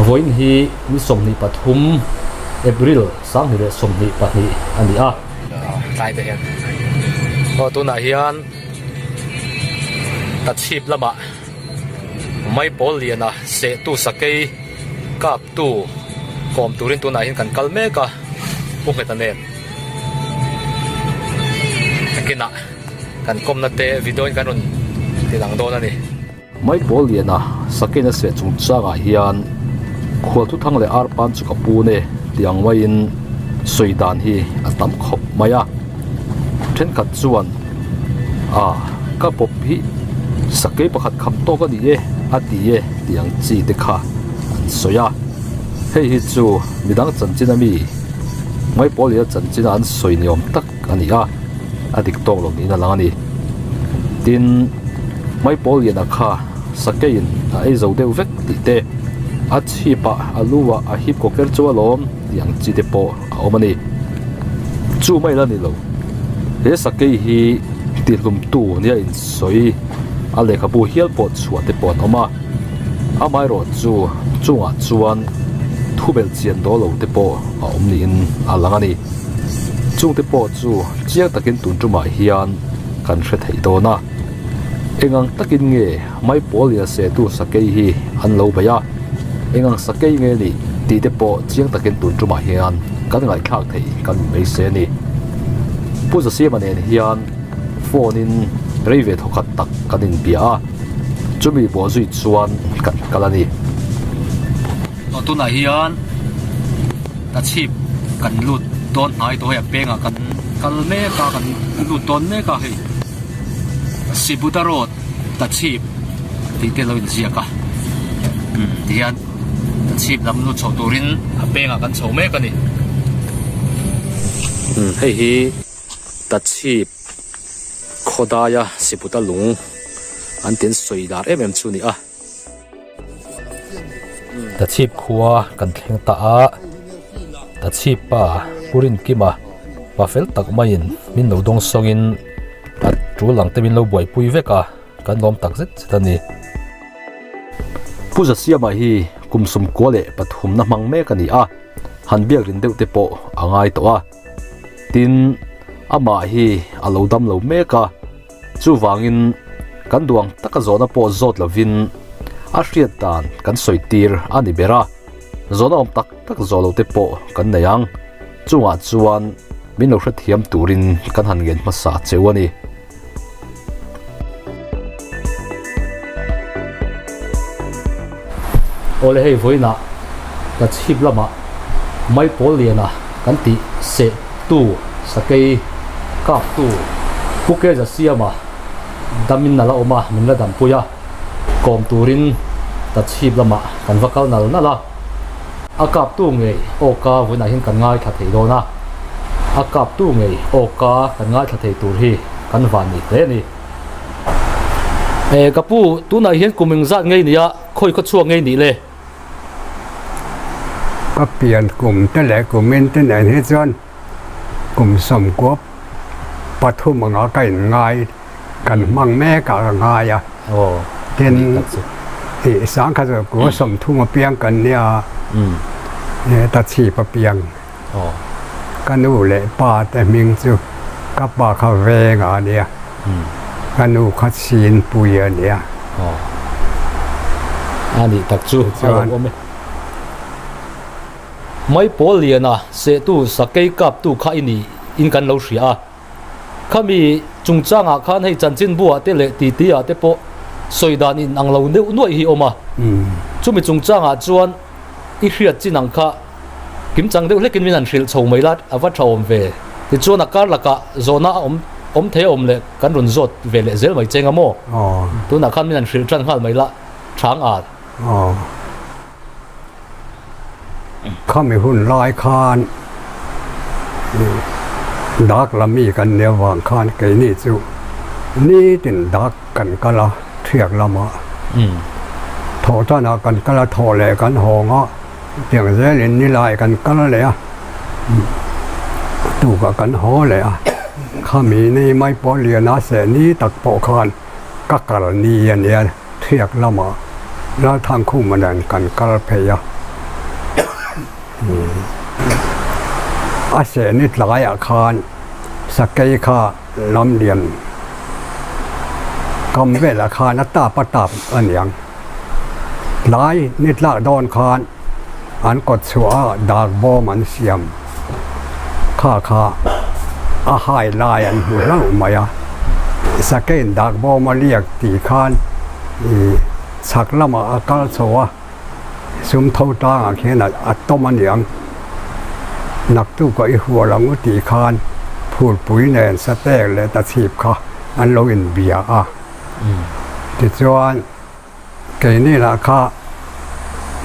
Vawiin hi ni 23 April 2022 a ni a. Tlai te hian aw tunah hian Tachhip lamah Maipawl liana sehtu sakei kaptu kawm turin tunah hian kan kal mek a, Pu Ngheta nen nakinah kan kawmna te video in kan rawn ti lang dawn a ni. Maipawl liana sakei na seh chungchangah hian khual thuthang leh arpan chu ka pun e tih ang maiin sawi dan hi a tam khawp mai a. Thenkhat chuan a ka pawp hi sakei pakhat kham tawk a ni e a ti e tih ang chi te kha an sawi a. Hei hi chu midang chanchin ami Maipawl liana chanchin a an sawi ni awm tak a ni a, a dik tawk lo niin a lang a ni. Tin, Maipawl liana kha sakeiin a ei zo deuh vek tih te, a chhipah a lu ah a hip kawker chu alawm tih ang chi te pawh a awm a ni. Chu mai la ni lo, he sakei hi tihlumtu nia insawi a lehkhabu hial pawh chhuah te pawh an awm a, amaherawh chu chungah chuan thubelh chian dawl lo te pawh a awm niin a lang a ni. Chungte pawh chu chiang takin tun tumah hian kan hre thei dawn a, eng ang takin nge Maipawl lian sehtu sakei hi an lo bei a, eng ang sakei nge nih tih te pawh chiang takin tun tumah hian kan ngaihthlak thei kan inbeise a ni. Pu Zasiama nen hian phone in rei ve thawkhat tak kan inbia a, chumi bawh zui chuan kan kal a ni. Aw tunah hian tachhip kan lut dawn hnai tawh hei a pengah kan kal mek a kan lut dawn mek a hei Sibuta road tachhip tih te a lo inziak a umm tihian tachhip lam lut chho turin a pengah kan chho mek a ni. Umm hei hi tachhip khawdaia Sibuta lung an tin sawi lar em em chu a ni a. Tachhip khua kan thleng ta a, Tachhip pa Pu Rinkima pa fel tak maiin min lo dawng sawngin a tul ang te min lo buaipui vek a, kan lawm tak zet zet a ni. Pu Zasiama hi kum 93 na hmang mek a ni a, han biak rin deuh te pawh a ngai tawh a, tin amah hi a lo dam lo mek a. Chuvangin, kan duang taka zawhna pawh zawt lovin a hriat dan kan sawi tir a ni ber a, zawhna awm tak tak zawh lo te pawh kan nei ang. Chungah chuan min lo hrethiam turin kan han ngen hmasa cheu a ni. Awle hei vawiinah ka chhip lamah Maipawl liana kan tih seh tu sakei kap tu Pu Keza siama damin a la awm a, min la dampui a, kawm turin ta chhip lamah kan va kal nal nal a, a kap tu ngei awka vawiinah hian kan ngaithla thei dawn a, a kap tu ngei awka kan ngaithla thei tur hi kan van ni hle a ni. Ka pu, tunah hian kum engzat ngei nia khawi khaw chhuak ngei nih le? Ka pian kum te leh kum in te nen hi chuan kum 93 anga ka in ngai kan hmang mek ah ka ngai a. Tin, ih 1930 a piang kan nia ta chhip a piang. Ka nu leh pa te hming chu ka pa kha veng a nia, ka nu kha Chinpui a nia. A nih tak chu a lo awm e. Maipawl liana sehtu sakei kaptu kha i nih in kan lo hria a. Khami chungchangah khan hei chanchinbu ah te leh titi ah te pawh sawi dan in ang lo neuh nuaih hi awm a. Chumi chungchangah chuan i hriat chin ang kha kimchang deuh hlekin min han hrilh chho mai la a va tha awm ve. Tichuan a kar lakah zawhna a awm awm thei a awm leh kan rawn zawt ve leh zel mai cheng a maw? Tunah khan min han hrilh tan nghal mai la chang a. Khami hun lai khan dak la mi kan nia vang khan keini chu nitin dak kan kal a thiak lamah thawh tanah kan kal a thawh leh kan hawng a tiang zelin nilai kan kal leh a tukah kan haw leh a khami ni mai pawh lian a seh ni tak pawh khan ka kal ni a nia. Thiak lamah Lalthangkhuma nen kan kal phei a. A sehni tlaiah khan sakei kha lamlian kam velah khan a tap a tap a niang. Tlai ni tlak dawn khan an kawt chhuah a dar bawm an siam kha kha a hai lai an hmu hlauh mai a. Sakeiin dak bawm a liak tih khan ih chhak lamah a kal chho a. Sum tho tlangah khian a tawm a niang. Naktuk ah i hual ang u tih khan phurpui nen satek leh tachhip kha an lo inbia a. Tichuan keini lah kha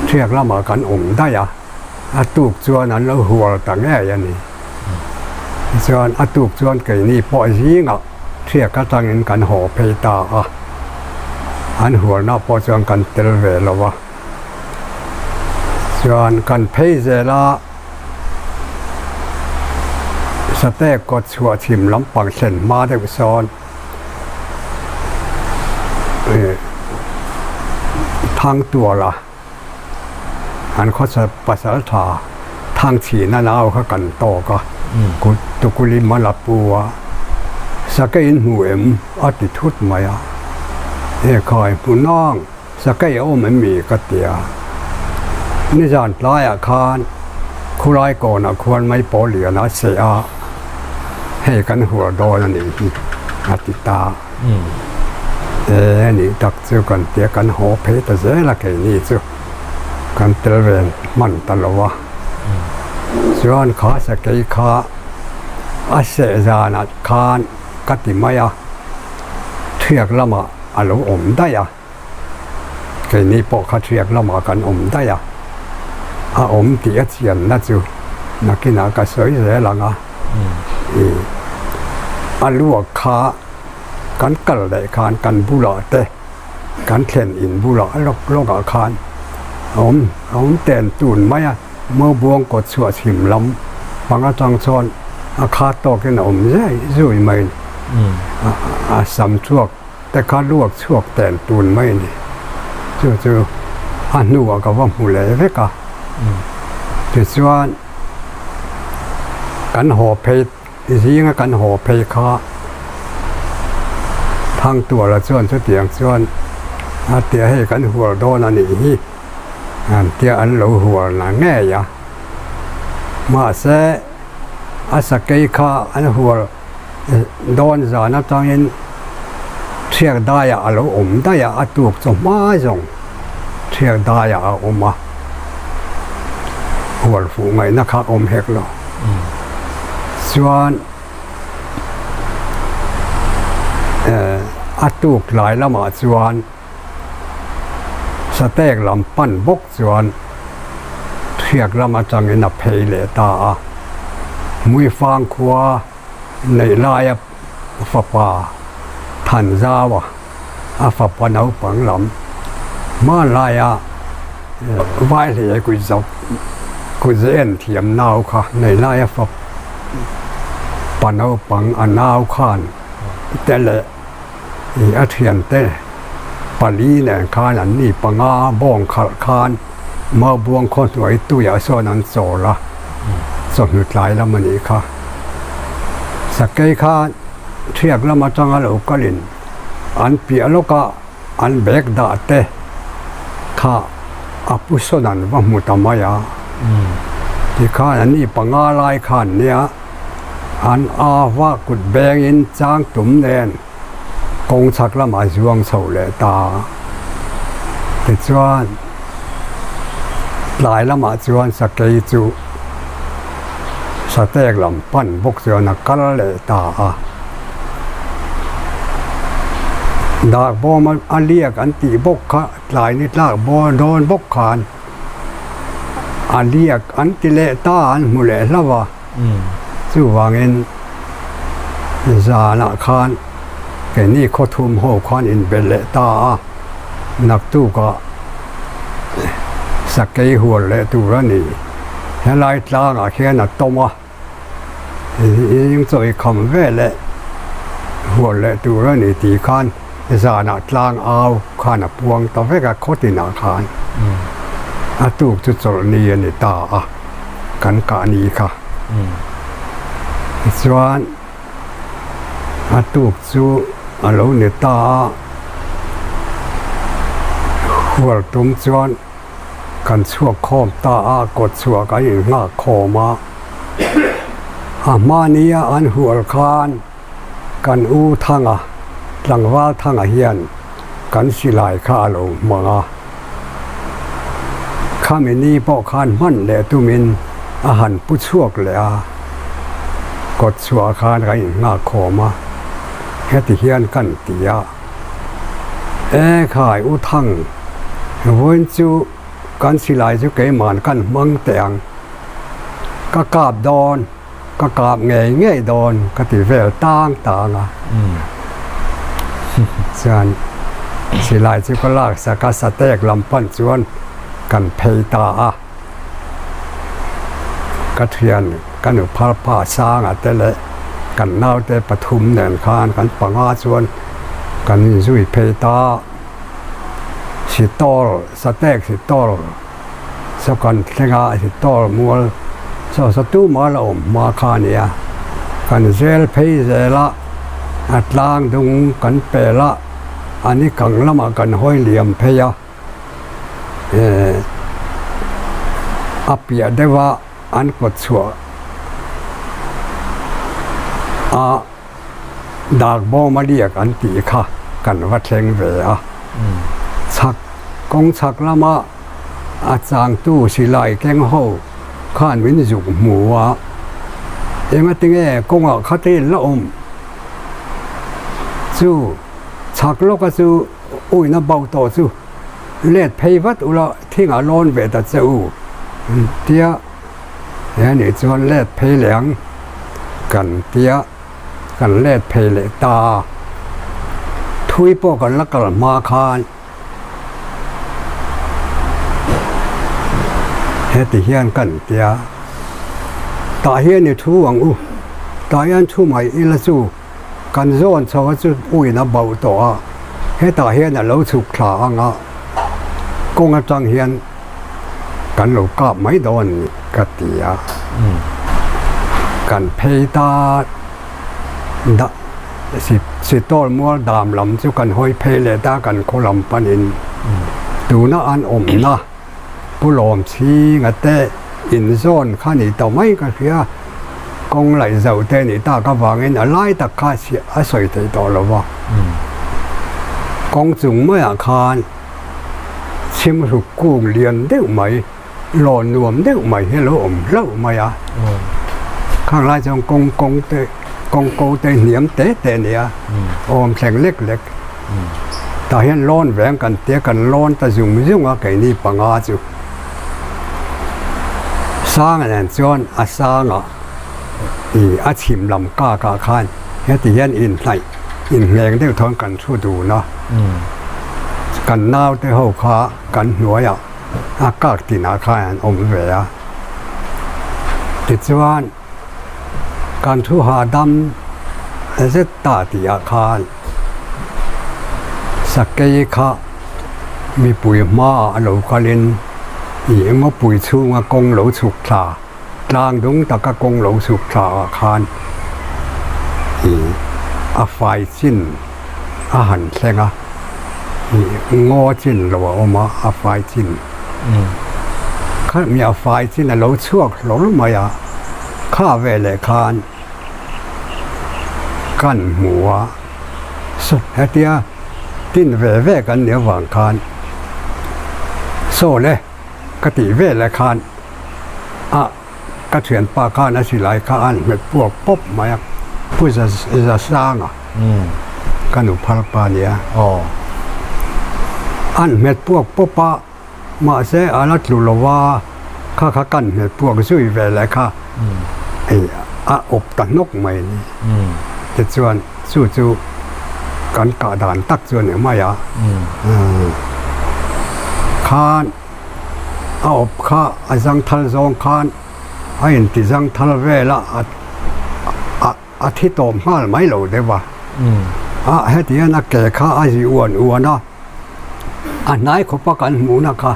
thiak lamah kan awm daih a, a tuk chuan an lo hual ta ngei a ni. Tichuan a tuk chuan keini pawh zingah thiak atangin kan haw phei ta a, an hualna pawh chuan kan tel ve lo va. Chuan kan phei zel a, Satek kawt chhuah chhim lampang thlen hma deuh sawn Thangtuala An khawsa pasal tha Thangchhina nau kha kan tawk a, kut tukulim a la pu a, sakei in hmu em a ti thut mai a, Ekhai hmu nang, sakei a awm em mi ka ti a, nizan tlaiah khan khulai kawnah khuan mai pawl lian a seh a, hei kan huar dawn a nih hi a ti ta. E anih tak chu kan tia kan haw phei ta zel a keini chu kan tel ve hman ta lo a. Chuan kha sakei kha a seh zanah khan ka ti mai a, thiak lamah a lo awm daih a. Keini pawh kha thiak lamah kan awm daih a, a awm tih a chianna chu nakinah ka sawi zel ang a, ih a luak kha kan kal leh khan kan bulah te kan thlen in bulah lawk lawkah khan a awm a awm ten tun mai a, Maubuang kawt chhuah chhim lam pang atang chuan a khat tawkin a awm zai zui mai a, a sam chhuak. Te kha luak chhuak tel tun mai a ni. Chu chu a hnuah ka va hmu leh vek a. Tichuan kan haw phei zinga kan haw phei kha Thangtuala chuan chutiang chuan a tia hei kan hual dawn a nih hi an tia an lo hual na ngei a. Mahse a sakei kha an hual Dawn zan atangin thiak daiah a lo awm daih a, a tuk chaw hma zawng thiak daiah a awm a, hual fuh ngaihna kha a awm hek lo. Chuan a tuk tlai lamah chuan Satek lam pan bawk chuan thiak lam atangin a phei leh ta a, Hmuifang khua neih laia fapa Thanzaua a fapa naupang lam hmanlaia Vaihlei kut zau kut ze en thiam nau kha neih laia fapa naupang a nau khan te leh Ih a thiante pali nen khan an ni panga bawng khalh khan Maubuang khaw hnuai tuiah sawn an chawl a, chawhnu tlai lam a nih kha. Sakei kha thiak lam atanga lo kalin an piah lawka an bag dah te kha a pu sawn an va hmu ta mai a. Tikhan an ni panga lai khan nia An a va kut bengin chang tum nen kawng chhak lamah zuang chho leh ta. Tichuan, tlai lamah chuan sakei chu satek lam pan bawk chuan a kal leh ta a. Dak bawm a liak an tih bawk kha tlai ni tlak dawn bawk khan A liak an ti leh ta an hmu leh hlauh a, chuvangin zanah khan keini khawthum ho khan inbe leh ta a, naktukah sakei hual leh tur a ni. Helai tlangah khian a tawm a. Eng chawi kham ve leh hual leh tur a ni tih khan zanah tlang au khan a puang ta vek a, khaw tinah khan a tuk chu chawlhni a ni ta a. kan kah ni kha. Tichuan a tuk chu a lo ni ta a, hual tum chuan kan chhuak khawm ta a, kawt chhuah kan innghak khawm a. A hmania an hual khan kan u Thanga, tlangval Thanga hian kan silai kha a lo hmang a. Khami ni pawh khan hman leh tumin a han pu chhuak leh a, kawt chhuah khan kan innghak khawm a, heti hian kan ti a, E khai U Thang, vawiin chu kan silai chu keiman kan hmang teh ang, ka kap dawn. Ka kap ngei ngei dawn ka ti vel tang tang a. Chuan silai chu ka lak sak a, satek lam pan chuan kan phei ta a. Ka thian ka nu phar pa Sanga te leh kan naute pathum nen khan kan panga chuan kan inzui phei ta a. Sitawl, satek sitawl. Saw kan thleng a, hi tawr mual saw saw tumah la awm hma kha a ni a, kan zel phei zel a, a tlang dung kan pel a, a ni kang lamah kan hawi liam phei a, eh a piah deuh a an kawt chhuah a. Dak bawm a liak an tih kha kan va thleng ve a. Chhak kawng chhak lama a changtu silai keng ho khan min zuk hmu a, engatinge kawngah kha te la awm chu chhak lawka chu uina bo tawh chu let phei vat ula thingah lawn ve ta che u tia He nih chuan let phei leh ang kan tia kan let phei leh ta a, thui pawh kan la kal hma khan heti hian kan tia tah hian i thu ang u, tah hian thu mai ila chu kan zawn chho a chu uin a bauh tawh a, hetah hian a lo chhuk thla ang a, kawng atang hian. Kan lo kap mai dawn ni ka ti a, kan phei ta dah Sitawl mual dam lam chu kan hawi phei leh ta kan khaw lam panin tuna an awmna Pu Lawm Chhinga te inzawn kha ni ta mai ka hria, kawng laih zoh te nih tak avangin a lai tak kha a sawi thei tawh lo va, kawng chung maiah khan. Chhimhruk kung lian deuh mai, lawn nuam deuh mai hi a lo awm hlauh mai a. Khang lai chuan kawng kawng te kawng ko te hniam te te a ni a, awm thleng lek lek. Tah hian lawn veng kan tia kan lawn ta zung zung a keini panga chu. Sanga nen chuan a sanga ih a chhim lam kak ah khan heti hian inhnaih inhneng deuh thawn kan thu dun a. Kan naute ho kha kan hnuaiah a kak tinah khan an awm ve a. Tichuan kan thu hahdam zet ta tihah khan sakei kha mipui hmaah a lo kalin ih ngawpui chhunga kawng lo chhuk thla Tlang dung taka kawng lo chhuk thla ah khan ih a fai chin a han thleng a, ih ngaw chin lo a awm a, a fai chin kha mi a fai chin a lo chhuak hlawl mai a, kha veleh khan kan hmu a, hetia tin ve ve kan nih avang khan saw le. Ka tih veleh khan a ka thianpa khan a silai kha a han hmet puak pawp mai a, Pu Zasanga ka nu phal pa nia a han hmet puak pawp a, mahse a la tlu lo va, kha kha kan hmet puak zui veleh kha a awp ta hnawk mai a ni. Tichuan chu chu kan kah dan tak chu a ni mai a. Khan a awp kha a zangthal zawng khan a inti zangthal vel a a thi tawp nghal mai lo deuh a. A heti hian a ke kha a zi uan uan a, a hnai khawpa kan hmuhna kha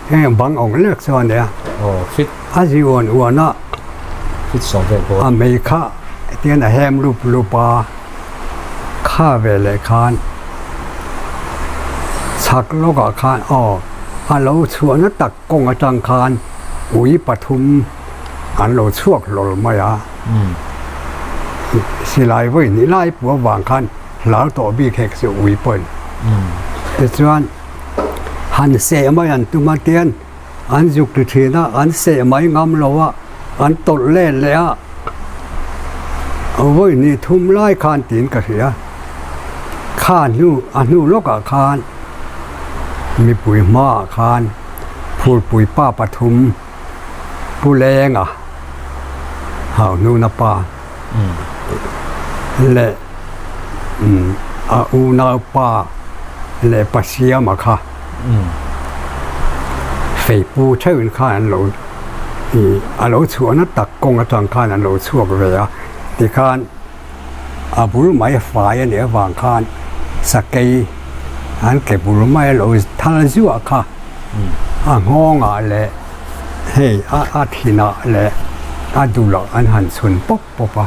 heng bang awng lek chu a nia. A zi uan uan a, a mei kha tian a hem lup lup a, kha veleh khan chhak lawkah khan aw a lo chhuahna tak kawng atang khan ui pathum an lo chhuak hlawl mai a. Silai vawi hnih lai pu avang khan hlau tawh bik hek chu ui pawhin. Tichuan han seh mai an tum a tian an zuk ti thin a, an seh mai ngam lo a, an tawlh let leh a, vawi hnih thum lai khan tiin ka hria. Kha hnu a hnu lawkah khan mipui hmaah khan phurpui pa pathum Pu Lenga Hauhnuna pa leh a unaupa leh pa Siama kha feipu theuhin khan an lo ih a lo chhuahna tak kawng atang khan an lo chhuak ve a tikhan a bul mai fai a nih avang khan sakei an ke bul mai a lo thal zuah kha a nghawngah leh hei a a thinah leh a dulah an han chhun pawp pawp a,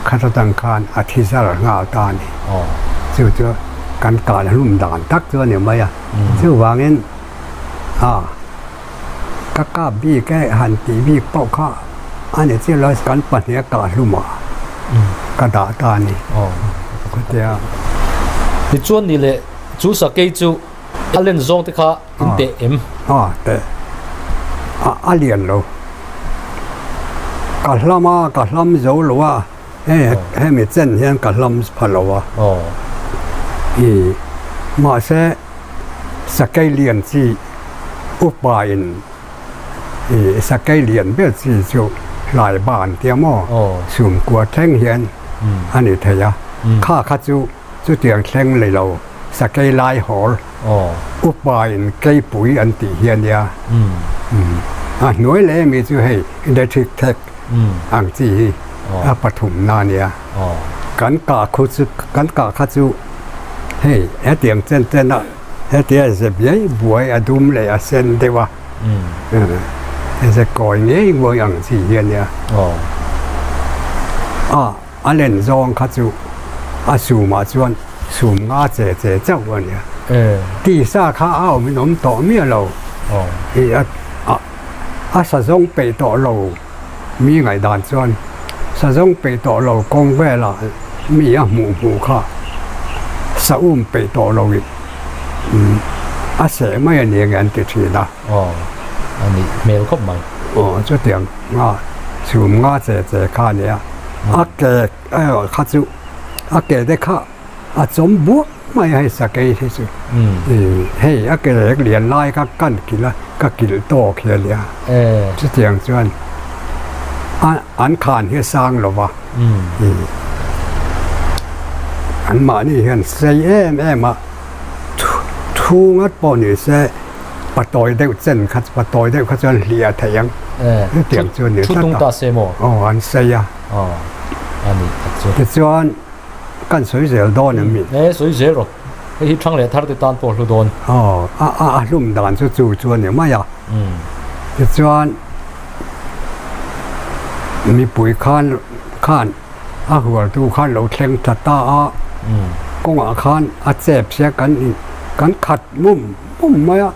khat atang khan a thi zar nghal ta a ni. Chu chu kan kal hlum dan tak chu a ni mai a, chuvangin a ka kap bik e han tih bik pawh kha a ni chiah lo kan pahnih a kah hlum ah ka dah ta a ni. Chutia. Tichuan ni leh chu sakei chu A len zawng te kha in teh em? A teh. A a lian lo. Ka hlam a, ka hlam zo lo a, hei hemi chen hian ka hlam pha lo a. I mahse sakei lian chi upa in i sakei lian ber chi chu hlai ban tia maw chhungkua thleng hian a ni thei a. Kha kha chu chutiang thleng lei lo. Sakei lai hawl upa in keipui an tih hi a nia. A hnuai leh emi chu hei electric thek ang chi hi a pathumna a nia. Kan kah khu chu kan kah kha chu hei hetiang chen chen a hetia ze biai buai a dum leh a sen deuh a ze kawi ngei nguai ang chi hi a nia. A len zawng kha chu a sumah chuan sum nga che che chauh a nia. Tisa kha a awmin awm tawh miah lo. I a a sazawng peih tawh lo mi ngaihdan chuan sazawng peih tawh lo kawng velah mi a hmuh hmuh kha sa um peih tawh lo in a seh mai a ni ange an ti thin a. Aw, a nih hmel khawp mai. Aw, chutiang nga chhum nga che che kha a nia. A ke erawh kha chu a ke te kha a chawm buak mai a hei sakei hi chu. Hei a ke lek lian lai kha kan kilh a, ka kilh tawk hi a nia. Chutiang chuan a an khan hi a sang lo va. Anmahni hian sei em em a, thu ngat pawh ni se. Patawi deuh chen kha patawi deuh kha chuan hliah theih ang. Hetiang chu a ni tlat a. Thu tung ta se maw? Aw an sei a. Aw a ni tak chu. Tichuan kan sawi zel dawn em mi? E sawi zel rawh. Hei hi thang leh thar te tan pawh hlu dawn. Aw a a a hlum dan chu chu chu a ni mai a. Tichuan mipui khan khan a hualtu khan lo thleng ta ta a. Kawngah khan a chep sia kan in kan khat mum Pum mai a,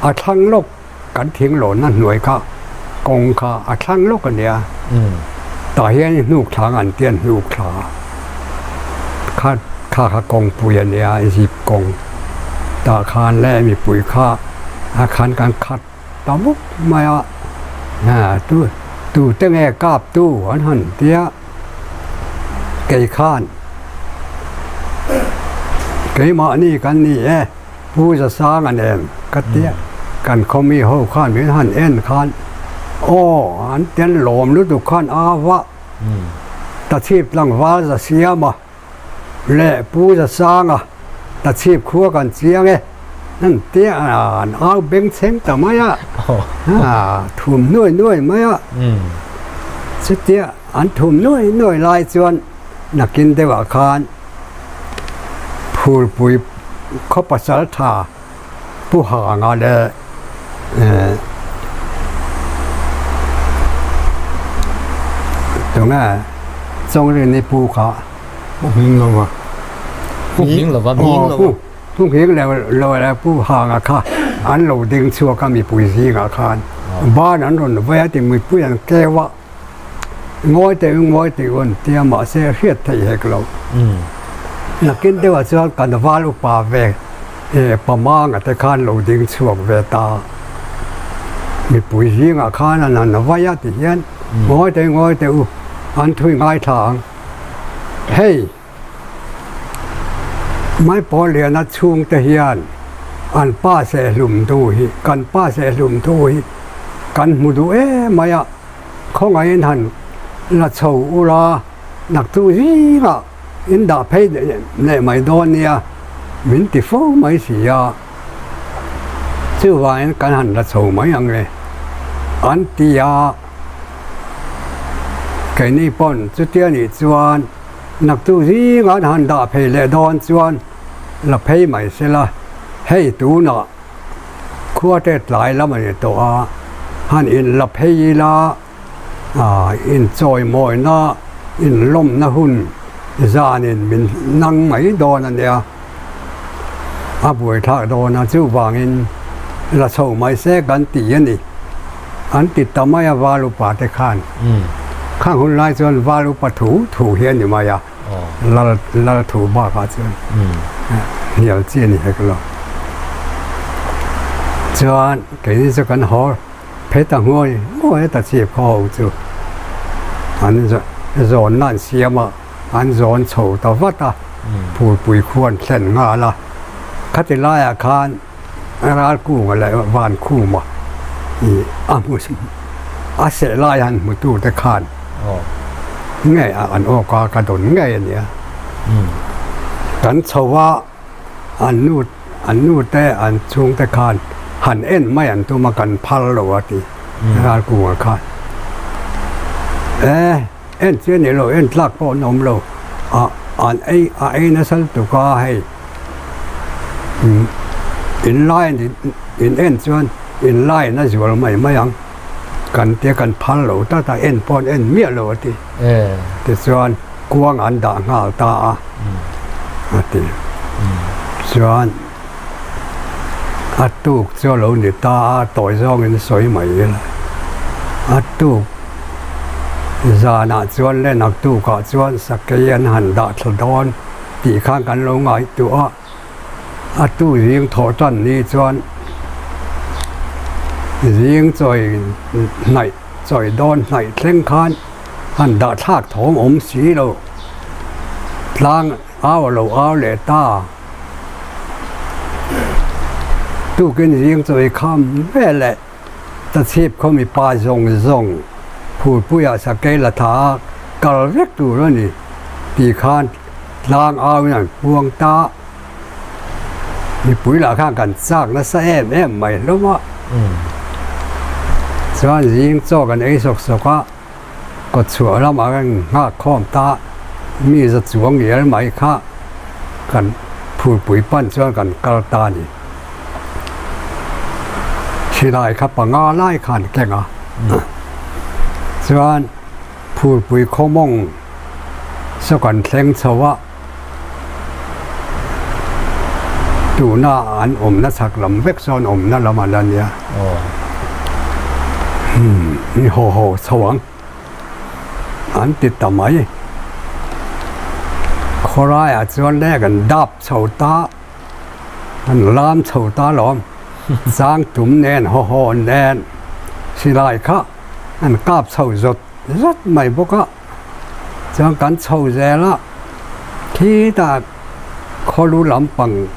a thlang lawk kan thing lawnna hnuai kha kawng kha a thlang lawk a nia. Tah hian hnuk thlang an tia hnuk thla kha kha kha kawngpui a nia zip kawng tah khan leh mipui kha a khan kan khat ta vuk mai a, tu tute nge kap tu an han tia kei khan keimahni kan ni e. Pu Zasanga nen ka tia kan khaw mi ho khan min han en khan aw an tel lawm lutuk khan a va tachhip tlangval za siam a leh Pu Zasanga tachhip khua kan chiang e an tia an au beng chheng ta mai a thum nuai nuai mai a chutia an thum nuai nuai lai chuan nakin deuhah khan Phulpui khaw pasal tha Pu Hanga leh. Tunge Chawngrini pu kha. Pu Hming Lova. Pu Hming Lova. Aw Pu Pu Hming Lova leh Pu Hanga kha an lo ding chhuak a mipui zingah khan ban an rawn vawi a ti mipui an keu a ngawi teh u ngawi teh u an ti a mahse a hriat theih hek lo. Nakin deuhah chuan kan val upa ve Pamanga te khan lo ding chhuak ve ta. Mipui zingah khan an han vai a ti hian ngawi teh ngawi teh u an thui ngaithla ang. Hei Maipawl Liana chhungte hian an pa sehlum tu hi kan pa sehlum tu hi kan hmu duh em mai a, khawngaihin han la chho ula naktu zingah in dah phei leh mai dawn nia min ti fo mai si a, chuvangin kan han la chho mai ang e an ti a, keini pawn chutia nih chuan naktu zingah an han dah phei leh dawn chuan la phei mai sela, hei tunah khua te tlai lam a ni tawh a, han in la phei ila. Inchawimawina, inlawmna hun zanin min nang mai dawn a nia. A buaithlak dawn a, chuvangin la chho mai se kan ti a ni. An ti ta mai a val upa te khan. Khang hun lai chuan val upa thu thu hi a ni mai a, lal lal thu bakah chuan hnial chi a ni hek lo. Chuan keini chu kan haw. Heta ngawi ngawi heta chip khaw ho chu an zawnna an siam a, an zawn chho ta vat a, phulpui khu an thlen nghal a. Khati laiah khan Ralkunga leh Vankhuma ih a hmu a seh lai han hmutu te khan ngei an awka ka dawn ngei a nia. Kan chho a. An nu an nu te an chhung te khan han en mai an tum a kan phal lo a ti Ralkunga khan e en chu a ni lo en tlak pawh an awm lo a an ei a ei nasa lutuk a hei in lai in en chuan in laiin a zual mai mai ang kan tia kan phal lo tlat a en pawh an en miah lo a ti tichuan kuang an dah nghal ta a. A ti. Chuan a tuk chu a lo ni ta a, tawi zawngin sawi mai ila. A tuk zanah chuan le naktukah chuan sakei an han dah thla dawn tih khan kan lo ngaihtuah a. A tu zing thawh tan ni chuan zing chawi hnaih chawi dawn hnaih thleng khan han dah thlak thawm awm si lo. Tlang au a lo au leh ta. Tukin zing chawi kham veleh Tachhip khaw mipa zawng zawng phurpuiah sakei la tha a kal vek tur a ni tih khan tlang auin an puang ta. Mipui lah khan kan chak nasa em em mai hlawm a. Chuan zing chaw kan ei sawk sawk a, kawtchhuah lamah kan nghak khawm ta. Mi za chuang ngial mai kha kan phurpui pan chuan kan kal ta a ni. Silai kha panga lai khan keng a, chuan phurpui khawmawng saw kan thleng chho a, tuna an awmna chhak lam vek sawn awmna lam a la nia. Umm haw haw chho ang. An ti ta mai. Khawlaiah chuan le kan dap chho ta, kan lam chho ta lawm. Chang tum nen, haw haw nen silai kha an kap chho zawt zawt mai bawk a. Chuan kan chho zel a, khitah khawlu lampang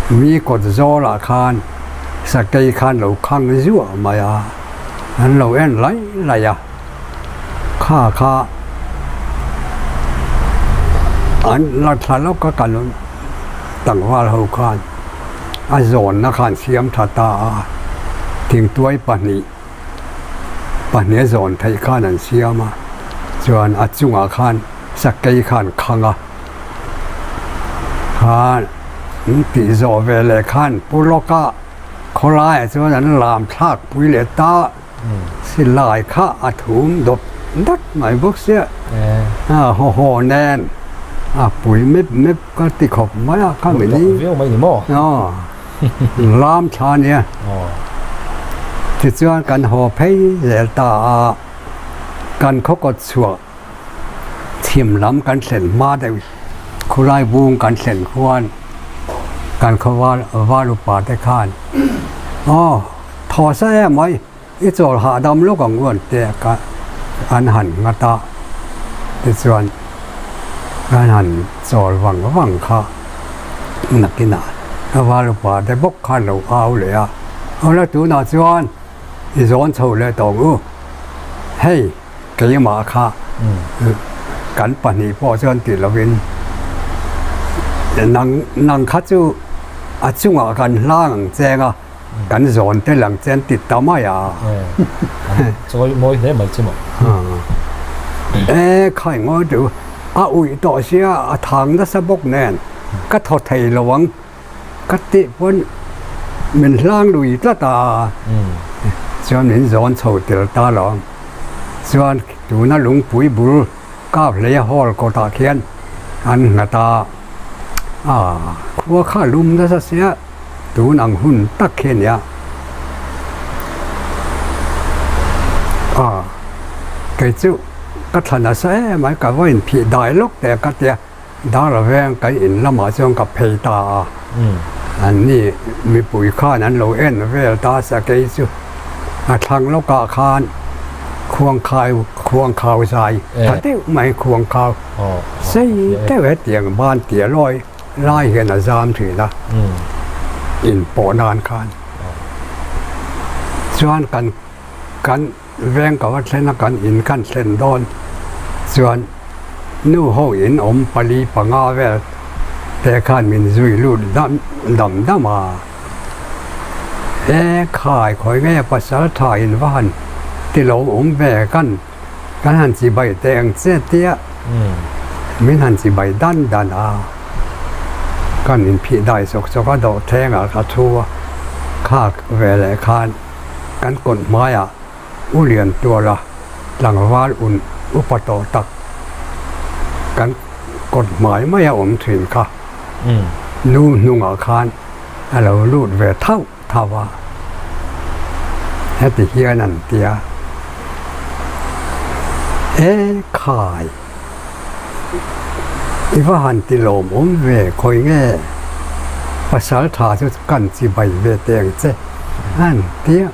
mi kawt zawlah khan sakei khan lo khang zuah mai a, an lo en lai lai a, kha kha an la thla lawk a kan tlangval ho khan a zawnna khan siam tha ta a, thingtuai pahnih. Pahnih a zawn theih khan an siam a, chuan a chungah khan sakei khan khang a, khan an tih zawh ve leh khan pu lawka khawlaiah chuan an lam thlak pui leh ta, silai kha a thum dawp dat mai bawk sia a haw haw nen a pui mep mep ka ti khawp mai a kha mini viau mai ni maw aw lam thla nia tichuan kan haw phei zel ta a kan khaw kawt chhuah chhim lam kan thlen hma deuh khulai bung kan thlen khuan kan khaw val val upa te khan aw thaw sa em mai i chawl hahdam lawk ang u an ti a ka an han nghat a tichuan kan han chawl vang vang kha nakinah ka val upa te bawk khan lo au leh a awle tunah chuan i zawn chho leh tawh ang u hei. Keimah kha kan pahnih pawh chuan ti lovin nang nang kha chu a chungah kan hlang ang cheng a, kan zawn tel ang che an ti ta mai a. Chawi mawi hle mai chu maw. E khai ngawi teh u, a uih tawh sia a thang nasa bawk nen ka thaw thei lo ang. Ka tih pawn min hlang lui tlat a, chuan min zawn chho tel ta lo. Chuan tuna lungpui bul kap hleia hall kawtah khian an nghat a, a khua kha lum nasa sia tun ang hun tak khi a nia. A kei chu ka thla nasa em mai ka va inphih dai lawk teh ka tia. Dara veng kan in lamah chuan ka phei ta a, an ni mipui khan an lo en vel ta sakei chu a thlang lawkah khan khuangkhai khuangkhau zai tha deuh mai khuangkhau sei deuh hetiang ban tia lawi lai hian a zam thin a inpawh nan khan chuan kan kan Veng ka va thlen a kan in kan thlen dawn chuan nu ho in awm pali panga vel te khan min zui lut dam dam dam a. E khai khawi nge pasal tha in va han ti lo awm ve kan kan han chi bai teh ang che tia min han chi bai dan dan a. Kan in phih dai chawk chawk a dawh thleng ah ka thu a khak ve leh khan. Kan kawt hmaiah U Lian Tuala tlangval un upa tawh tak kan kawt hmai maia awm thin kha nu hnungah khan a lo lut ve thauh thauh a, heti hian an ti a, E khai, i va han ti lawmawm ve khawi nge pasal tha chu kan chi bai ve teh ang che an tia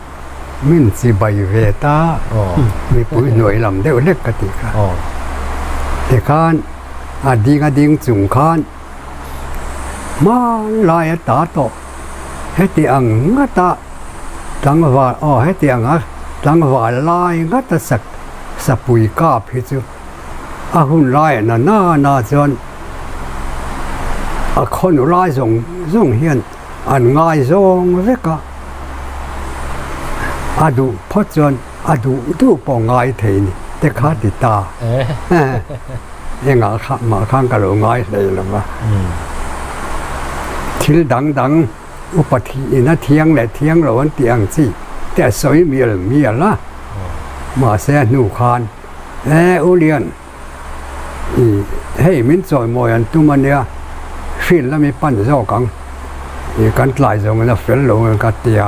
min chi bai ve ta mipui hnuai lam deuh hlek ka tih kha tikhan a ding a ding chung khan hmanlai a ta tawh heti ang ngata tlangval aw heti anga tlangval lai ngata sak sapui kap hi chu a hun laiah na na na chuan a khaw lai zawng zawng hian an ngai zawng vek a, a duh phawt chuan a duh duh pawh ngai thei ni te kha ti ta engah kha mah khan ka lo ngai hlei lo va thil dang dang upa thiin a thiang leh thiang lo an tih ang chi te a sawi mial mial a mahse a hnu khan E U Lian, i hei min chawimawi an tum a nia, hrin lam i pan zawk ang, i kan tlai zawng in a fel lo ang ka tia,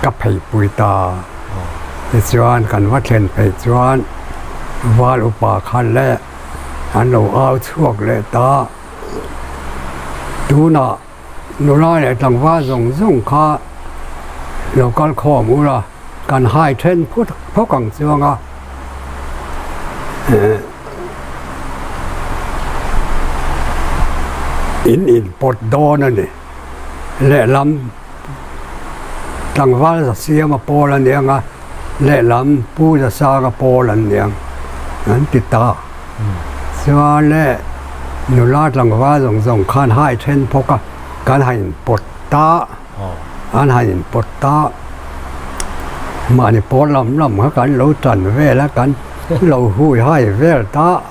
ka pheipui ta. Tichuan kan va thlen phei chuan val upa khan leh an lo au chhuak leh ta. Tunah Nula leh tlangval zawng zawng kha lo kal khawm ula, kan hai then phut phawk ang chuang a. In inpawt dawn a ni. Lehlam tlangval za siama pawl a niang a, lehlam pu za sanga pawl an niang an ti ta. Chuan le nula tlangval zawng zawng khan hai then phawk a, kan han inpawt ta, an han inpawt ta, mahni pawl lam lam kha kan lo tan vel a, kan lo hui hai vel ta,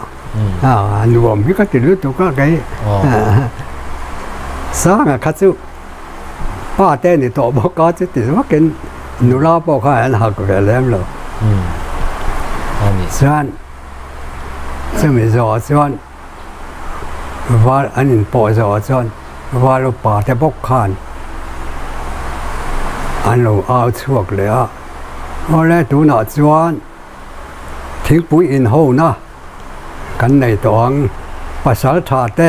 a nuam hi ka ti lutuk a kei Sanga kha chu pa te ni tawh bawk a, chuti vakin nula pawh kha an hak ve lem lo. Chuan chumi zawhah chuan val an inpawh zawhah chuan val upa te bawk khan an lo au chhuak leh a, awle tunah chuan thingpui inhona kan nei tawh ang, pasal tha te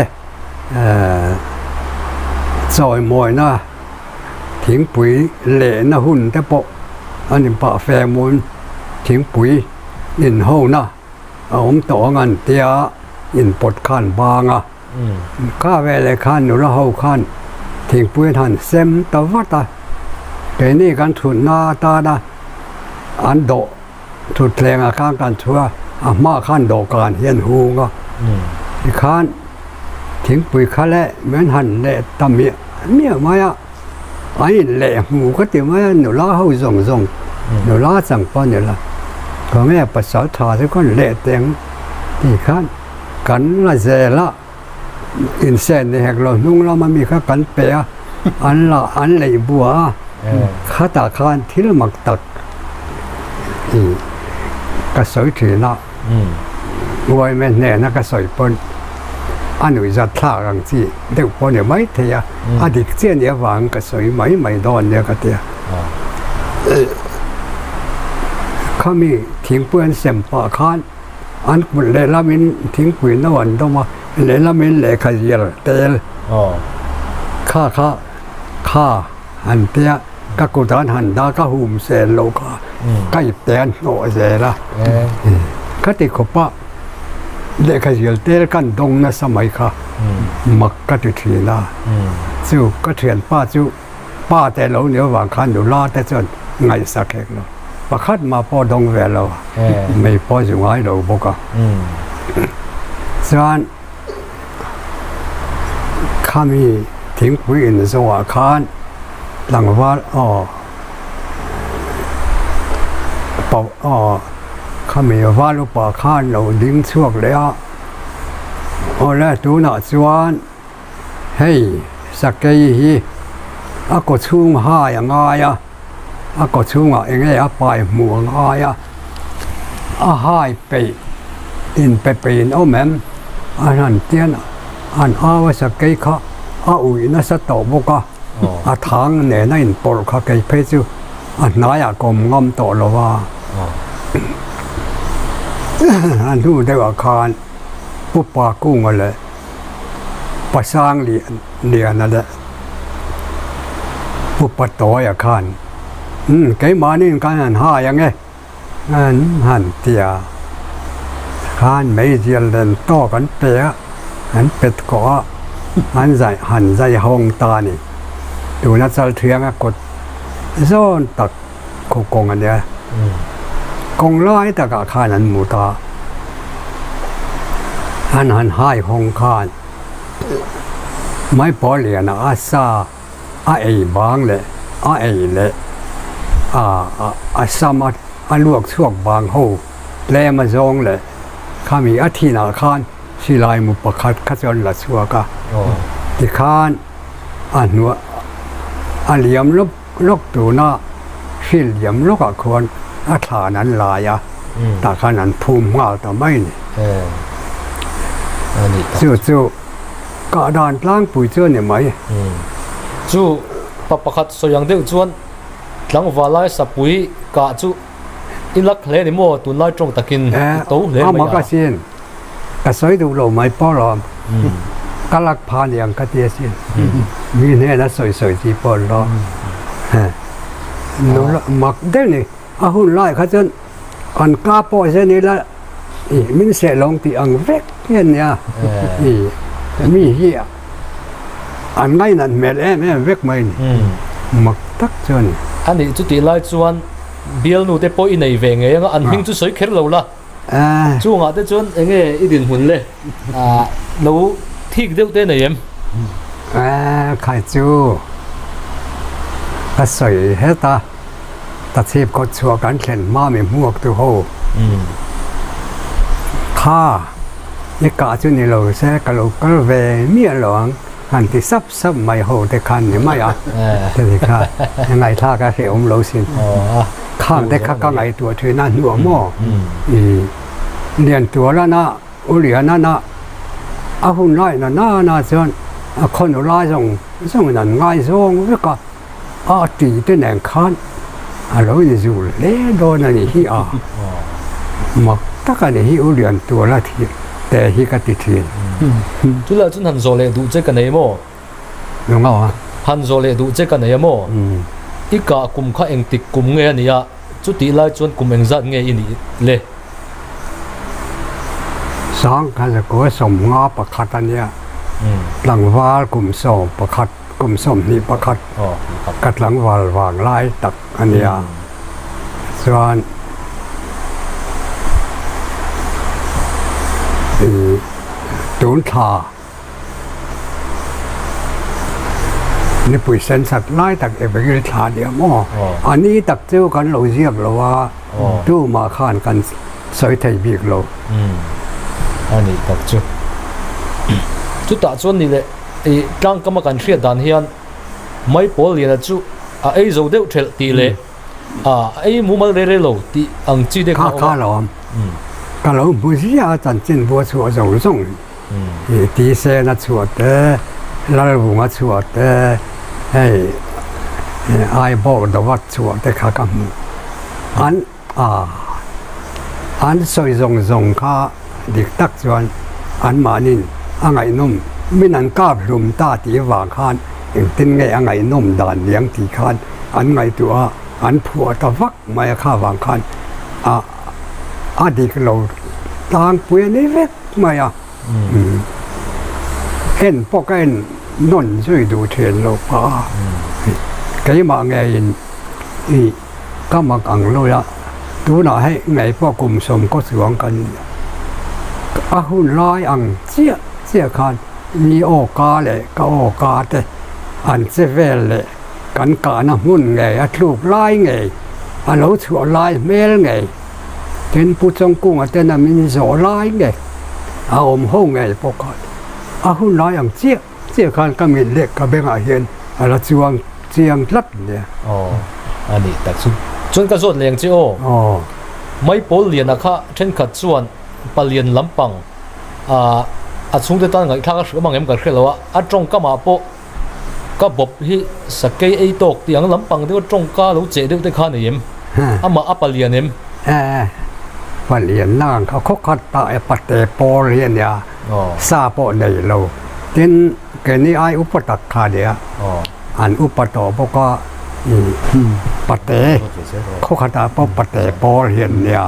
chawimawina thingpui lehna hun te pawh an inpah fe mun thingpui inhona a awm tawh ang an tia inpawt khan bang a, kha veleh khan nula ho khan thingpui an han sem ta vat a, keini kan thutna atana an dawh Thutthlengah khan kan thu a, a hmaah khan dawhkan hi an hung a, tikhan thingpui kha leh min han leh ta miah miah mai a, an in leh hmu ka ti mai a, nula ho zawng zawng, nula chang pawh a ni lo, khawnge pasal tha chu kan leh teh ang tih khan kan la zel a, insen ni hek lo hnung lama mi kha kan pe a, an la an leih bua a, khatah khan thil mak tak ih ka sawi thin a, uaime hnena ka sawi pawn a nuihzat thlak ang chi deuh pawh ni mai thei a, a dik chiah nih avang ka sawi mai mai dawn nia ka ti a. Khami thingpui an sem pah khan An kut lehlamin thingpui no an dawm a, lehlamin lehkha zir tel kha kha kha an tia ka kut an han dah ka hum sel lo kha ka ip te an hnawh zel a. Khati khawpa lehkha zir tel kan dawng nasa mai kha mak ka ti thin a, chu ka thianpa chu. Pa te lo ni avang khan nula te chuan ngaihsak hek lo. Pakhat mah pawh dawng ve lo a, mei pawh zu ngai lo bawk a. Chuan khami thingpui in zawhah khan tlangval aw aw khami val upa khan lo ding chhuak leh a, awle tunah chuan Hei sakei hi a kaw chhung hai a ngai a, a kaw chhungah eng nge a pai hmuh a ngai a, a hai peih in pe peih in awm em? A han tian an au a sakei kha a uih nasa tawh bawk a, a thang nen a inpawlh kha kei phei chu a hnaiah ka awm ngam tawh lo a, a hnu deuhah khan Pupa Kunga leh Pasang Liana leh Upa Tawia khan umm keimahniin kan han hai ang e an han ti a, khan meizial len tawk an pe a, an pet kawh a, an zai han zai hawng ta a ni. Tuna Chalthianga kut zawn tak khaw kawng a nia. Kawng lai takah khan an mut a, an han hai hawng khan Maipawl liana a sa a ei bang leh a ei leh a sam a luak chhuak bang ho tlem a zawng leh khami a thinah khan silai mu pakhat kha chu an la chhuak a, tikhan a hnuai a liam lawp. Lawk tuna hrilh liam lawkah khuan a thlan an lai a, tah khan an phum nghal ta mai a ni. Chu chu kah dan tlangpui chu a ni mai. Chu pa pakhat sawi ang deuh chuan tlangval lai sapui kah chu i lak hle a ni maw? Tunlai tawng takin i to hle mai a. A mak asin. Ka sawi duh lo mai pawh lo, ka lak pha niang ka ti asin. Mi hnena sawi sawi chi pawh an lo. Nula mak deuh ni, a hun lai kha chuan an ka pawh zen ila min seh lawng tih ang vek hi a nia. Mi hi an ngainat hmel em em vek mai ni. Mak tak chu a ni. A nih chutih lai chuan bialnu te pawh i nei ve ngei anga an hming chu sawi kher lo la. Chungah te chuan eng nge i dinhmun le? Lo thik deuh te nei em? Khai chu ka sawi het a, ta chhip kawt chhuah kan thlen hma mi hmuak tu ho kha i kah chu ni lo se ka lo kal ve miah lo ang. han ti sap sap mai ho te khan ni mai a te ti kha ngaihthlak a hrehawm lo sin. Khang te kha ka ngaihtuah thin a hnuah maw i Liantualana U Lianana a hun lai na na na chuan a khawnu lai zawng zawngin an ngaizawng vek a, a ti te nen khan a lo inzul hle dawn a ni hi a, mak tak a ni hi U Liantuala thil te hi ka ti thin. Chulai chuan han zawh leh duh che ka nei maw? Engah a? Han zawh leh duh che ka nei a maw? I kah kum kha engtik kum nge a nia? Chutih lai chuan kum engzat nge i nih le? Sangkhazakuah 51 a nia. Tlangval kum 11, kum 21 ka tlangval vang lai tak a nia. Chuan tun thla Nipui sen sat lai tak April thla nia maw? A ni tak chu kan lo ziak lo a, tumah khan kan sawi thei bik lo. A nih tak chu. Chutah chuan ni leh i tlangkama kan hriat dan hian Maipawl Liana chu a ei zo deuh thelh tih leh a ei mumal rei rei lo tih ang chi te kha a awm a. Kha kha lo awm. Ka lo hmu ziah a chanchinbu a chhuah zawng zawng. Ih tisen a chhuah te, lalvung a chhuah te, hei aibawk dawt chhuah te kha ka hmu. An ah an sawi zawng zawng kha dik tak chuan anmahnin a ngaihnawm min an kap hlum ta tih vang khan engtin nge a ngaihnawm dan liang tih khan an ngaihtuah a, an phuah ta vak mai a kha vang khan ah a dik lo tlangpui a ni vek mai a, en pawh ka en nawn zui duh thin lo pa a, keimah ngeiin i ka mak ang lawi a, tunah hei ngei pawh kum sawm kaw chuang ka ni a, a hun lai ang chiah chiah khan mi aw ka leh ka aw ka te an che vel leh kan kahna hmun ngei a tluk lai ngei a lo chhuah lai hmel ngei tin Pu Chawngkunga ten a min zawh lai ngei a awm ho ngei pawh khan a hun lai ang chiah chiah khan ka mit leh ka bengah hian a la chuang chiang tlat nia. Aw a nih tak chu. Chuan ka zawt leng che aw. Aw. Maipawl liana kha thenkhat chuan palian lampang ah a chhungte tan ngaihthlak a hrilh mang em ka hre lo a, a tawngkamah pawh Ka bawp hi sakei ei tawk tih ang lampang deuh a tawngka lo cheh deuh te kha nei em? Amah a palian em? E, palian nang kha khaw khat ta e pate pawl hi a nia, sa pawh nei lo. Tin, keini ai upa tak kha nia, an upa tawh bawk a, pate, khaw khatah pawh pate pawl hi an nia.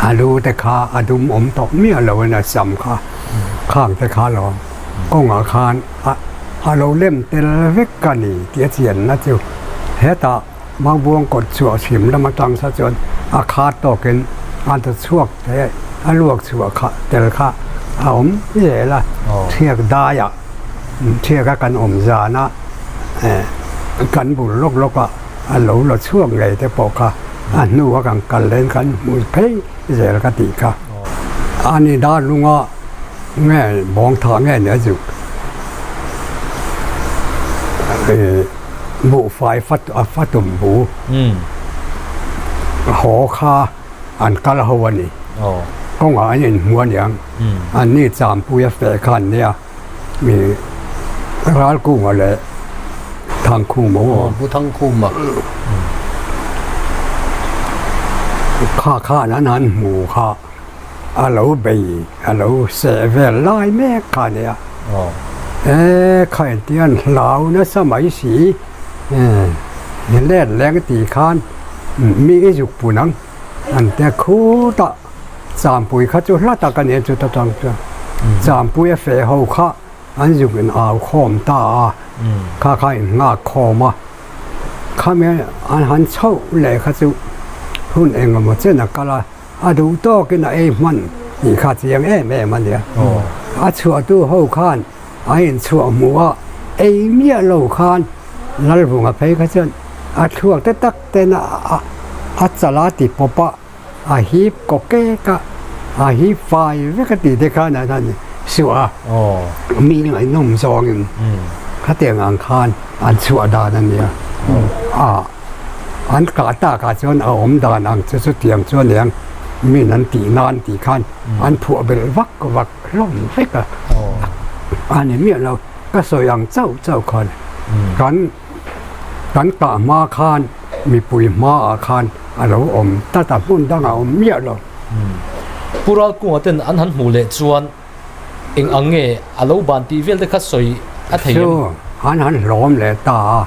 A lu te kha a dum awm tawh miah lo in a sam kha khang te kha lo kawngah khan a a lo lem tel vek a ni tih a chianna chu hetah Maubuang kawt chhuah hrim lam atang sa chuan a khat tawkin a ta chhuak te a luak chhuah kha tel kha a awm zel a thiak daiah thiak a kan awm zan a eh kan bul lawk lawk a. A lo la chhuak ngei te pawh kha a hnu a kan kal len kan hmu phei zel ka tih kha. A ni dar lunga nge bawng thah nge nia zuk buhfai a fatum bu haw kha an kal ho a ni. Kawngah an inhmu a niang. An ni champui a feh kha an nia. Mi Ralkunga leh Thangkhuma aw. Pu Thangkhuma. Kha khan an han hmu kha a lo bei a lo seh vel lai mek kha a nia. E kha engtin an hlau nasa mai si e let leng tih khan mi i zuk pun ang an tia khutah. Champui kha chu hla tak a nia chuta tang chuan Champui a feh ho kha an zuk in au khawm ta a, kha kha in nghak khawm a, khami an han chhoh leh kha chu hun engemaw chen a kal a, a duh tawkin a ei hman tih kha chiang em em a nia. A chhuahtu ho khan a inchhuah hmuh a, ei miah lo khan Lalvunga phei kha chuan a thluak te tak ten a chal a ti pawp a. A hip kaw kek a, a hip fai vek a tih te khan an han suh a, mi ngaihnawm zawngin khatiang ang khan an chhuah dan a nia. A an kah takah chuan a awm dan ang chu chutiang chu a niang min an tih nan tih khan an phuah belh vak vak hlawm vek a, a ni miah lo ka sawi ang chauh chauh khan kan kan kah hma khan mipui hmaah khan a lo awm tlat a, hmun dangah a awm miah lo. Pu Ralkunga ten an han hmuh leh chuan eng ang nge a lo ban tih vel te kha sawi a thei em? Chu an han hlawm leh ta a,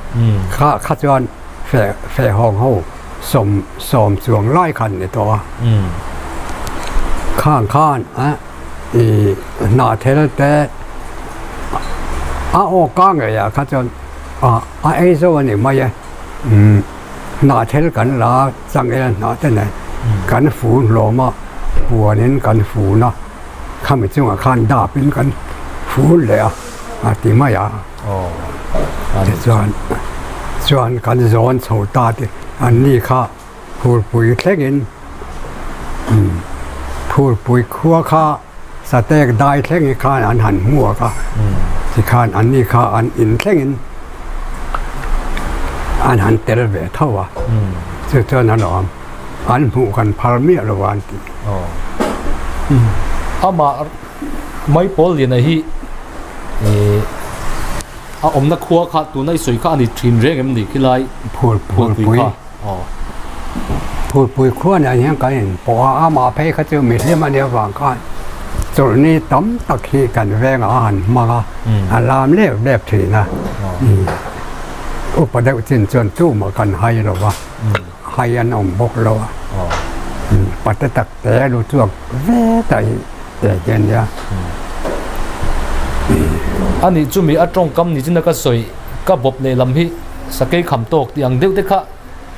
kha kha chuan feh feh hawng ho sawm sawm chuang lai khan ni tawh a. Khang khan a i hnahthel te a aw ka ngei ah kha chuan a a ei zo a ni mai e. Hnahthel kan la changel hnah te nen kan fun hlawm a, puanin kan fun a, khami chungah khan dapin kan fun leh a, a ti mai a. Tichuan chuan kan zawn chho ta te an ni kha phurpui thlengin phurpui khua kha Satek dai thleng khan an han hmuak a, tikhan an ni kha an in thlengin an han tel ve tho a, chu chuan a lawm an hmuh kan phar miah lo a an ti. Amah Maipawl Liana hi a awmna khua kha tuna i sawi kha a ni thin reng em ni khilai Phulpui kha? Phulpui khuan ah hian kan inpawh a, amah phei kha chu mihlim a nih avang khan chawlhni tam tak hi kan vengah a han hmang a, a lam lep lep thin a. Upa deuh chin chuan tumah kan hai lo va, hai an awm bawk lo a. Pate tak te lu chuak ve ta hi te hi a nia. Anih chumi a tawngkam ni chin a ka sawi ka bawp lehlam hi sakei kham tawk tih ang deuh te kha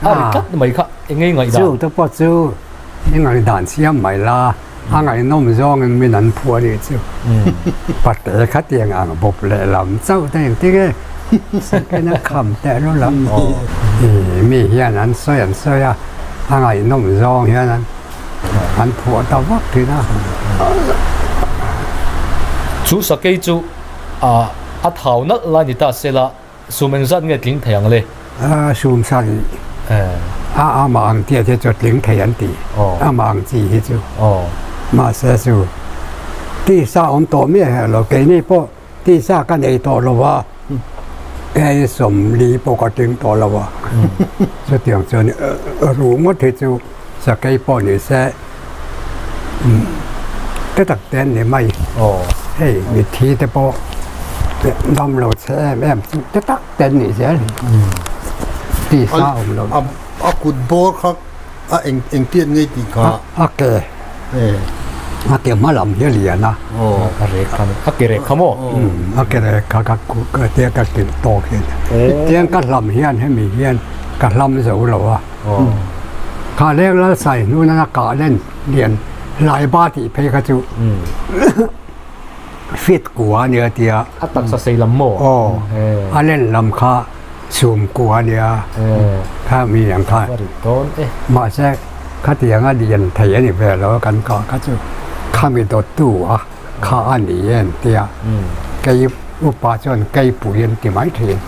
a ri tlat mai kha eng nge ngaihdan? Chu te pawh chu i ngaihdan siam mai la, a ngaihnawm zawngin min an phuah anih chu. Pate kha tiang ang bawp lehlam chauh te engtin nge sakei na kham teh lu lam. Mi hian an sawi an sawi a, a ngaihnawm zawng hian an an phuah ta vak thin a. Chu sakei chu a thau nalh lai ni ta se la, sum engzat nge tling thei ang le? Sum sarih a amah ang tia te chu tling thei an ti, amah ang chi hi chu. Mahse chu tisa awm tawh miah herh lo, keini pawh tisa ka nei tawh lo va, hei sawmli pawh ka tling tawh lo va, chutiang chuan ruh ngawt hi chu sakei pawh ni se te tak te an ni mai. Hei mitthi te pawh dam lo che em em chu te tak te an nih zel hi tisa awm lo. A kut bawr kha a eng engtiat ngei tih kha. A ke a ke hma lam hi a lian a. A rek kha a ke rek kha maw? A ke rek kha ka tia ka kilh tawk hian tiang ka hlam hian hemi hian ka hlam zo lo a. Kha leng lal sai hnuna a kah len lian Laiba tih phei kha chu fit kua a nia tia. A taksa sei lam maw? Aw, a len lam kha chhum kua a nia kha mi ang kha. Mahse khatiang a lian thei a ni ve lo kan kah kha chu khami dawttu a kha a ni em tia kei upa chuan kei pui an ti mai thin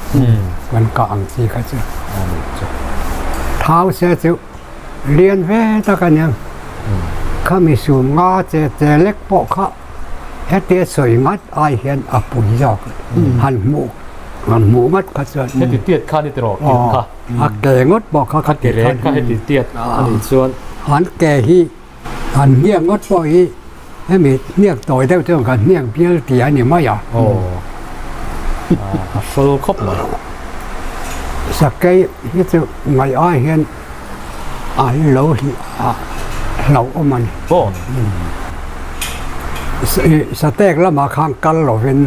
kan kah ang chi kha chu. Thau se chu lian ve tak a nia khami sum nga che che lek pawh kha hetia sawi ngat ai hian a pui zawk han hmuh han hmuh ngat kha chuan heti tiat kha ni tiraw kilh kha a ke ngawt pawh kha kha ke rek kha heti tiat a nih chuan an ke hi an hniak ngawt pawh hi hemi hniak tawi deuh chuan kan hniak bial tih a ni mai a a fel khawp mai sakei hi chu ngaih ai hian a lo hlauh awm a ni. Satek lamah khan kal lovin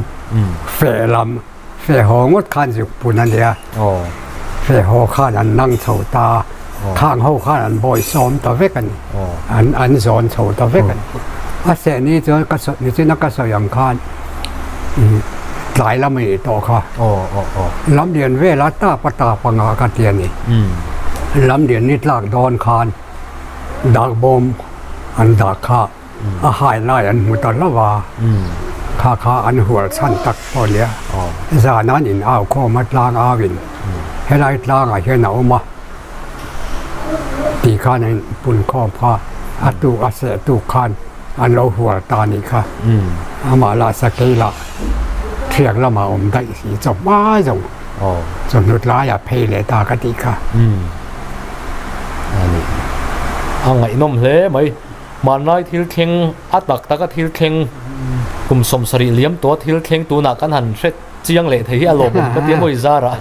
feh lam feh haw ngawt khan zuk pun a nia. Feh haw khan an nang chho ta khang ho khan an bawi sawm ta vek a ni. An an zawn chho ta vek a ni. A seh ni chuan ka sawi nichina ka sawi ang khan tlai lam a nih tawh kha. Lamlian vela tapa tapa ngah ka ti a ni. Lamlian ni tlak dawn khan dak bawm an dak kha a hai lai an hmu ta hlauh a. Kha kha an hual chhan tak pawh a nia. Zan an in au khawm a tlang au in helai tlangah hian a awm a tih khan an pun khawm kha a tuk a seh tuk khan an lo hual ta a nih kha. Amah lah sakei lah thiak lamah awm daih si chawhma zawng chawhnu tlaiah phei leh ta ka tih kha. A ni. A ngaihnawm hle mai. Hmanlai thil thleng, a tak taka thil thleng, kum 70 liam tawha thil thleng tunah kan han hre chiang leh thei hi a lawmawm ka ti a mawi zarah.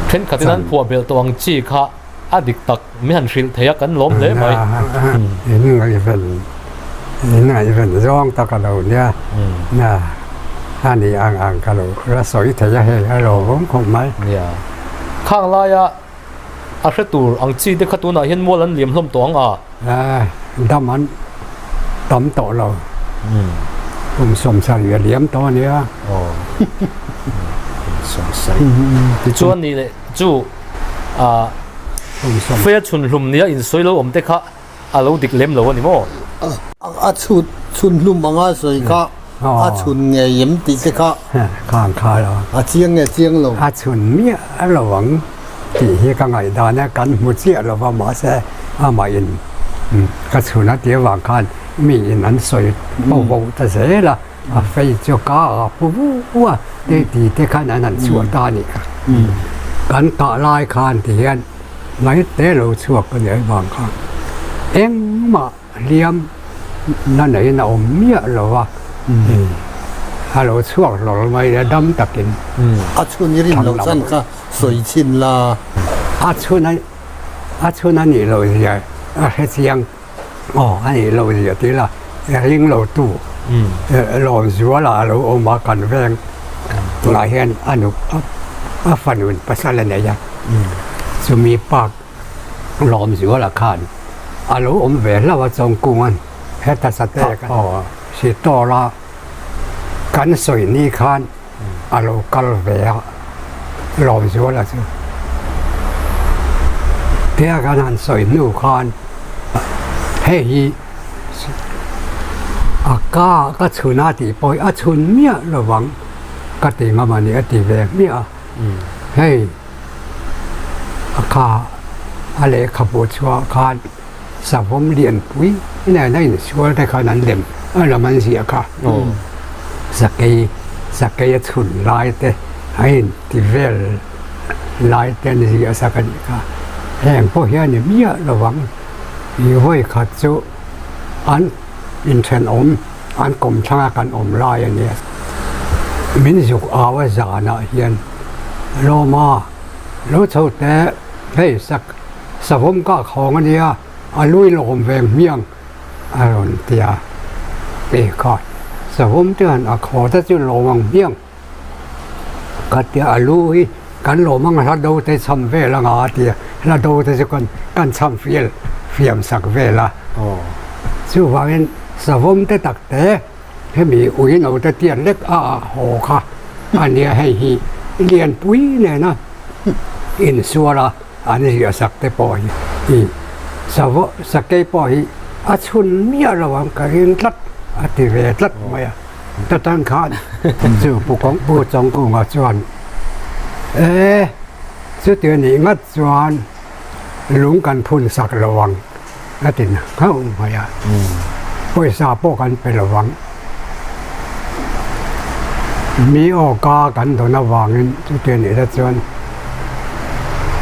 Thenkhatin an phuah belh tawh ang chi kha a dik tak min han hrilh thei a kan lawm hle mai. In ngaihven, in ngaihven zawng tak a lo nia. Na, a ni ang ang ka lo la sawi thei a hei a lawmawm khawp mai. Nia. Khang laia A hre tur ang chi te kha tunah hian mual an liam hlawm tawh ang a. Dam an tam tawh lo. Kum 70 a liam tawh a nia. Aw. Kum 70. Tichuan ni leh chu a Fea chhun hlum nia insawi lo awm te kha A lo dik lem lo a ni maw? A chhut chhun hlum anga sawi kha a chhun ngei em tih te kha Khan kha lo. A chiang nge chiang lo? A chhun miah lo ang tih hi ka ngaihdan a, kan hmu chiah lo va mahse amah in ka chhun a tih avang khan mi in an sawi bo bo ta zel a, a fei chu ka a pu vu a te ti te khan an han chhuah ta a nih kha. Kan kah lai khan ti hian Mai te lo chhuak ka nih avang khan engmah hliam na neiin a awm miah lo a, a lo chhuak hlawl mai a dam takin. A chhun i rin loh chan kha sawi chhin la. A chhun a a chhun a nih loh zia a hre chiang aw a nih loh zia tih la ring lo tu lawm zuala a lo awm a kan veng tunah hian a nu a fanu pasal a nei a chumi park lawm zuala khan a lo awm ve hlauh a chawngkunga'n heta sate aw sitawla kan sawi ni khan a lo kal ve a lawm zuala chu tia kan han sawi hnu khan hei hi a ka ka chhun a tih pawh hi a chhun miah lovang ka ti ngam a ni a ti ve hmiah a hei a kha a lehkhabu chhuah khan savawm lianpui nen a insual te khan an lem a lam an ziah kha sakei sakei a chhun lai te a inti vel lai te an ziah sak a nih kha heng pawh hian ni miah lo ang i vawi khat chu an inthenawm an kawm thlanga kan awm lai a nia min zuk au a zanah hian Lawma lo chho teh hei sak Savawm kah khawng a nia, a lui lawm ve hmiang a rawn ti a. Ti kha savawm te han a khaw te chu lawm ang hmiang ka ti a, a lu hi kan lawm ang hla do te cham vel anga a ti a, hla do te chu kan kan cham fial fiam sak vel a. Chuvangin savawm te tak te hemi ui no te tiat lek a ah haw kha a nia hei hi lianpui nena insual a. An ziah sak te pawh hi i savo sakei pawh hi a chhun miah lo ang ka ring tlat a ti ve tlat mai a. Ta tan khan chu Pu Kawng Pu Chawngkunga chuan e chuti nih ngat chuan lung kan phun sak lo ang a ti nghauh mai a. Pawisa pawh kan pe lo ang. Mi awka kan dawn avangin chuti a nih te chuan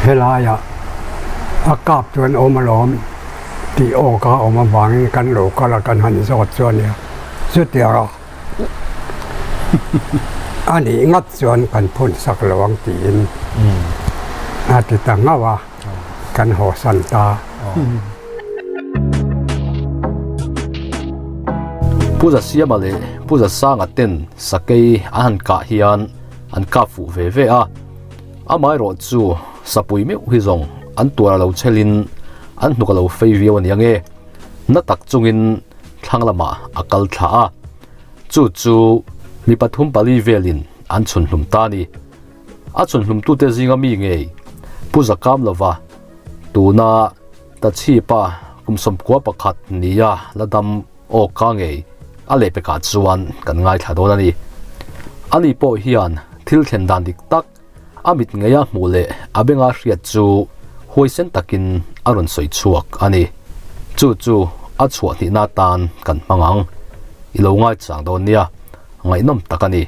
helaiah a kap chu an awm alawm tih awka a awm avangin kan lo kal a kan han zawt chu a nia. Chutianga a nih ngat chuan kan phun sak lo ang tiin a ti ta nghauh a. Kan haw san ta. Pu Zasiama leh Pu Zasanga ten sakei an han kah hian an kap fuh ve ve a, amaherawh chu sapui meuh hi zawng an tuar a lo chhelin an hnuk a lo fei viau a ni ange. Na tak chungin thlang lamah a kal thla a, chu chu mi pathum pali velin an chhun hlum ta a ni. A chhunhlumtute zinga mi ngei Pu Zakam lova tuna Tachhipa kum 91 nia la dam awk ka ngei A lehpekah chuan kan ngaithla dawn a ni. Ani pawh hian thil thlen dan dik tak a mit ngeia hmuh leh a benga hriat chu huaisen takin a rawn sawi chhuak a ni. Chu chu a chhuah hnihna atan kan hmang ang. I lo ngaichang dawn nia, ngaihnawm tak a ni.